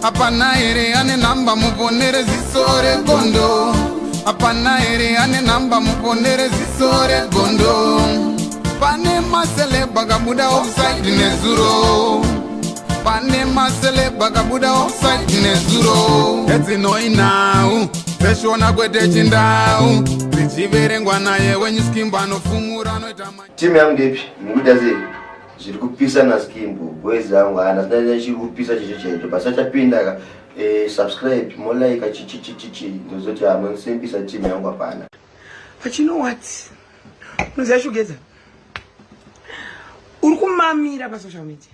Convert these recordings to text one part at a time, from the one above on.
Hapana here ane nhamba muponere ziso regondo? Hapana here ane nhamba muponere ziso regondo? Pane maceleb akabuda offside nezuro. Pane maceleb akabuda offside nezuro. Edzinoi nhau dzeshona kwete chindau dzichiverengwa naye wenyuskimbo anofumura anoita. Timu yangu ndepi? Mukuita sei? Zviri kupisa naSkimbo boys angu hana sina chiri kupisa chicho chaicho pasachapinda ka subscribe molike chichichichichi ndozoti hamunosimbisa timu yangu hapana. But you know what? Unoziva Shugeza, uri kumamira pasocial media.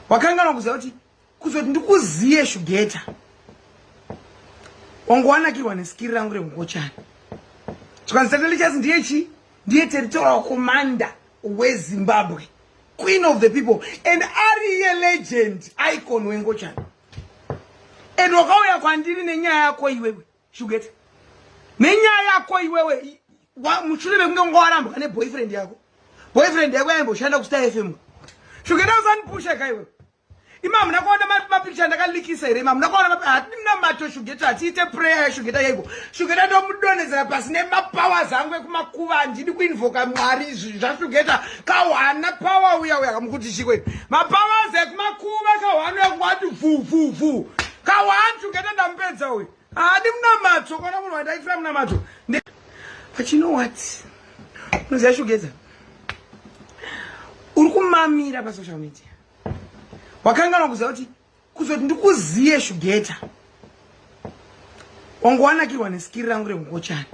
Wakanganwa kuziva kuti kuzoti ndikuziye Shugeta, wangu wanakirwa neskiri rangu rekungochani. Zvikanzi Tatelicious ndiye chi? Ndiye territorial commander weZimbabwe, queen of the people, and ariye legend icon wengochani. And wakauya kwandiri nenyaya yako iwewe, Shugeta, nenyaya yako iwewe, mushure mekunge unga warambwa neboyfriend yako. Boyfriend yako yaimboshanda kuStar FM. Shugeta, usandipusha ka iwewe. Ima hamuna kuona mapicture ndakalikisa here? Ima hamuna kuona? Hatidi munamato, Shugeta. Hatiite prayer yaShugeta yaiko. Shugeta ndomudonhedzera pasi nemapowers angu ekumakuva. Handidi kuinvoka Mwari zvaShugeta. Kahwana power uya uya kamukuti chikwe mapowers ekumakuva kahwana uya kungwati vhu vhu vhu kahwana. Shugeta ndamupedza uyu. Haadi munamato kana munhu wandaitira munamato. But you know what? Unoziva Shugeta, uri kumamira pasocial media. Wakanganwa kuziva kuti kuzoti ndikuziye Shugeta, wangu wanakirwa neskiri rangu rekungochani.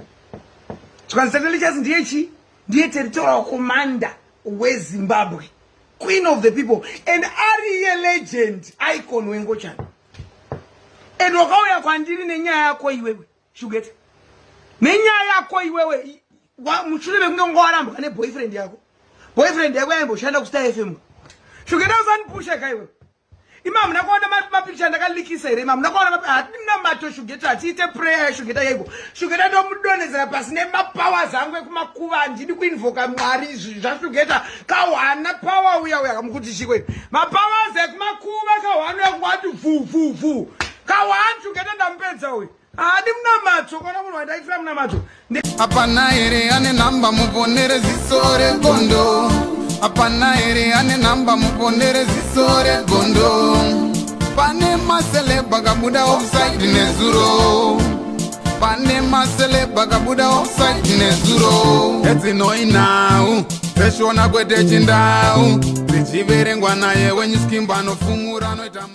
Zvikanzi Tatelicious ndiye chi? Ndiye territorial commander weZimbabwe, queen of the people, and ariye legend icon wengochani. And wakauya kwandiri nenyaya yako iwewe, Shugeta, nenyaya yako iwewe, mushure mekunge unga warambwa neboyfriend yako. Boyfriend yako yaimboshanda kuStar FM. Shugeta, usandipusha ka iwewe. Ima hamuna kuona mapicture ndakalikisa here? Ima hamuna kuona? Hatidi munamato, Shugeta. Hatiite prayer yaShugeta yaiko. Shugeta ndomudonhedzera pasi nemapowers angu ekumakuva. Handidi kuinvoka Mwari zvaShugeta. Kahwana power uya uya kamukuti chikwe mapowers ekumakuva kahwana uya kungwati vhu vhu vhu kahwana. Shugeta ndamupedza uyu. Haadi munamato kana munhu wandaitira munamato. Hapana here ane nhamba muponere ziso regondo? Hapana here ane nhamba muponere ziso regondo? Pane maceleb akabuda offside nezuro. Pane maceleb akabuda offside nezuro. Edzinoi nhau dzeshona kwete chindau dzichiverengwa naye wenyuskimbo anofumura anoita.